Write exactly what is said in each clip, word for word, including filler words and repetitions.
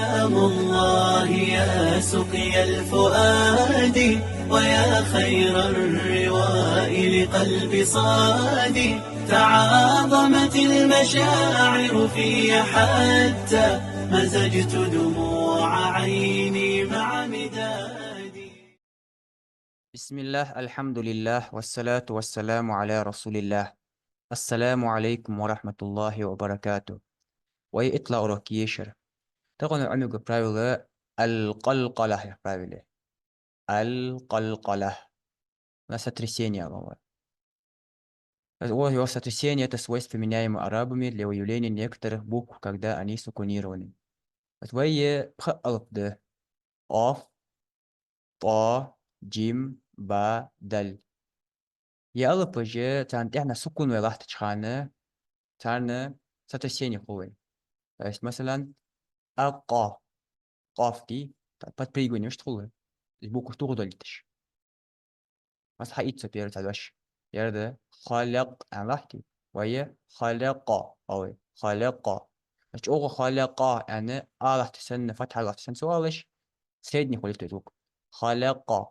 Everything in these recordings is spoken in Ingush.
سلام الله يا سقيا الفؤاد، ويا خير الرواء لقلب صاد. تعاظمت المشاعر في حتى مزجت دموع عيني مع مدادي. بسم الله، الحمد لله، والصلاة والسلام على رسول الله. السلام عليكم ورحمة الله وبركاته. Вай итлагӀа урок ешар. Тахан Ӏомаергья правило аль-къалкъала яха правило. Аль-къалкъала. На сотрясение ала вай. Э, вот его сотрясение — это свойство, применяемое арабами для выявления некоторых букв, когда они сукунированы. Вот вай е пхи алап да. Къаф, тӀа, джим, ба, даль. Е алапаш, царна тӀехьа сукун вай латтача хана, царна сотрясение хул вай. То есть, масала, акъа, къаф ди, подпрыгивание мишта хул вай. Из буква туху долийташ. Масала, хьаийца цо первый цхьа дош. Ер да халакъ аьнна латтий, вай е халакъа оал вай. Халакъа. Значит, чӀоагӀа халакъа аьнна, а латташ санна, фатхьа латташ санна ца оалаш, средний хулийт вай звук. Халакъа.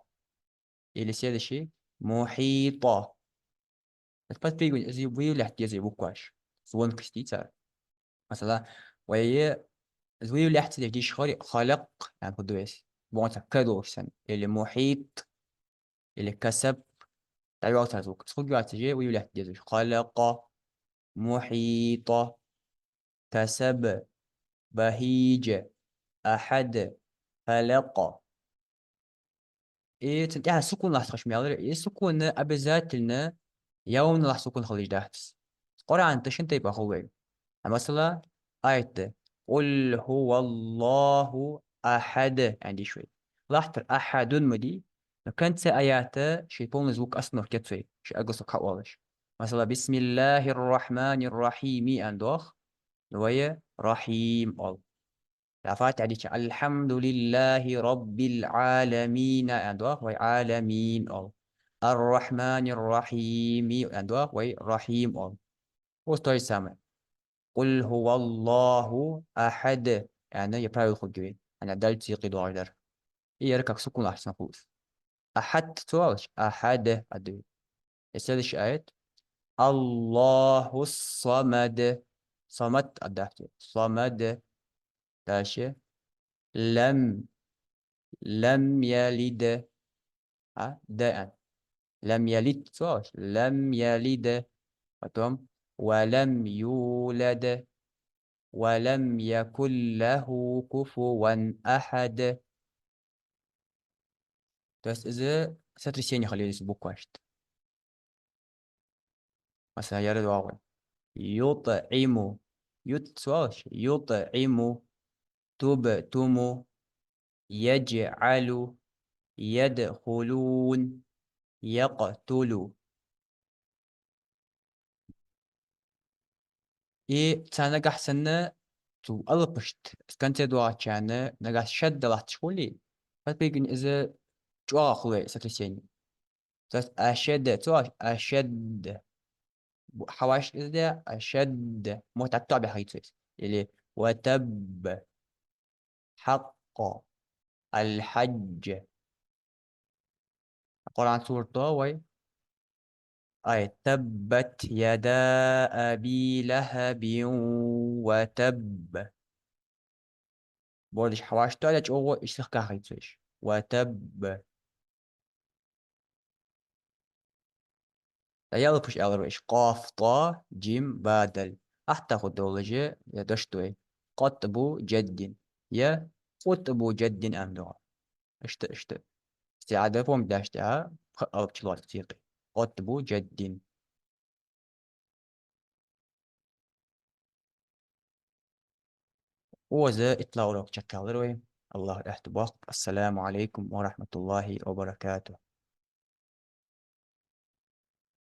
Или следующий. МухьитӀа. Значит, подпрыгивание, из выявлять деза букваш. Звонкость дийцар. Масала, вай из выявлять ца деш дийша хилча, халакъ аьнна хургда вай из. Бокъонца к долаш санна. Или мухьит, или касаб. ДӀаваьлча звук. Из хургвоацаш выявлять деза. Халакъа, мухьитӀа, касаб, бахӀижа, ахьад, фалакъ. И цунна тӀехьа сукун латташ мел яр, и сукун обязательно явна латта сукун хила йиш дац. Къуръан тӀа шин тайпара хул вай. А масала, аят да: «Къул хӀуваллахӀу ахьад», аьнна дийша вай. Латтар ахьадун ма дий, но конце аята ший полный звук остановка ец вай, ший огласовка хьаоалаш. Масала, «Бисмиллахьир рахьманир рахьими» аьнна доагӀа, вай рахьим оал. Ла фатхьа дича, «Алхьамдулиллахьи раббил Ӏаламина» аьнна доагӀа, вай Ӏаламин оал. «Ар-рахьманир рахьими» аьнна доагӀа, вай рахьим оал. Укхаза то же самое. «Къул хӀуваллахӀу ахьад» аьнна, е правило хургья вай. ХӀана аьлча даль ца юкъе доагӀаш дар. И ер как сукун латташ санна хул из. Ахьад ца оалаш, ахьад оал вай. Следующий аят. «АллахӀус-самад». Самад аьнна дийша. Самад. Дальше. Лам. Лам ялид. А, да аьнна. Лам ялид ца оалаш. Лам ялид. Потом. Ва лам юлад. Ва лам якун лахӀу куфуван ахьад. То есть из сотрясение хила еза из буквашта. Масала, ер доагӀа вай. ЮтӀиму. Ют ца оалаш. ЮтӀиму. ТубтӀиму. ЯджӀалу. ЯдхӀулун. ЯкътӀулу. И царна нагахь санна, цу алапашта, с конце доагӀачарна нагахь шадда латташ хуле, подпрыгивание из чӀоагӀа хул вай сотрясение. То есть ашад ца оалаш, ашад. Бу-, хьавӀашагӀ из да, ашад. Мотт тӀа бӀехагӀа йийца вай из. Или ва табб. Хьакъ. Аль-хьадж. Къуръан сурат да вай. Ай, «Таббат яда аби лахӀабин ва табб». Бордаш хьавӀашагӀ тоаьлча чӀоагӀа ишта хьакхайкац вай. Ва табб. ДӀаялапаш аьлар вай: къаф, тӀа, джим, ба, даль. Ахьтта хургдолаш я дош да вай. Къатбу джаддин. Я къутбу джаддин аьнна доагӀа. Иштта, иштта. ИстиаӀада помнить даш тӀехьа, пхи алап чулоацаш ца юкъе. Къатбу джаддин. Укхаза итлагӀа урок чакхъяьлар вай. АллахӀа аьттув боаккхалба. Ассаламу Ӏалайкум ва рахьматуллахӀи ва баракатухӀ.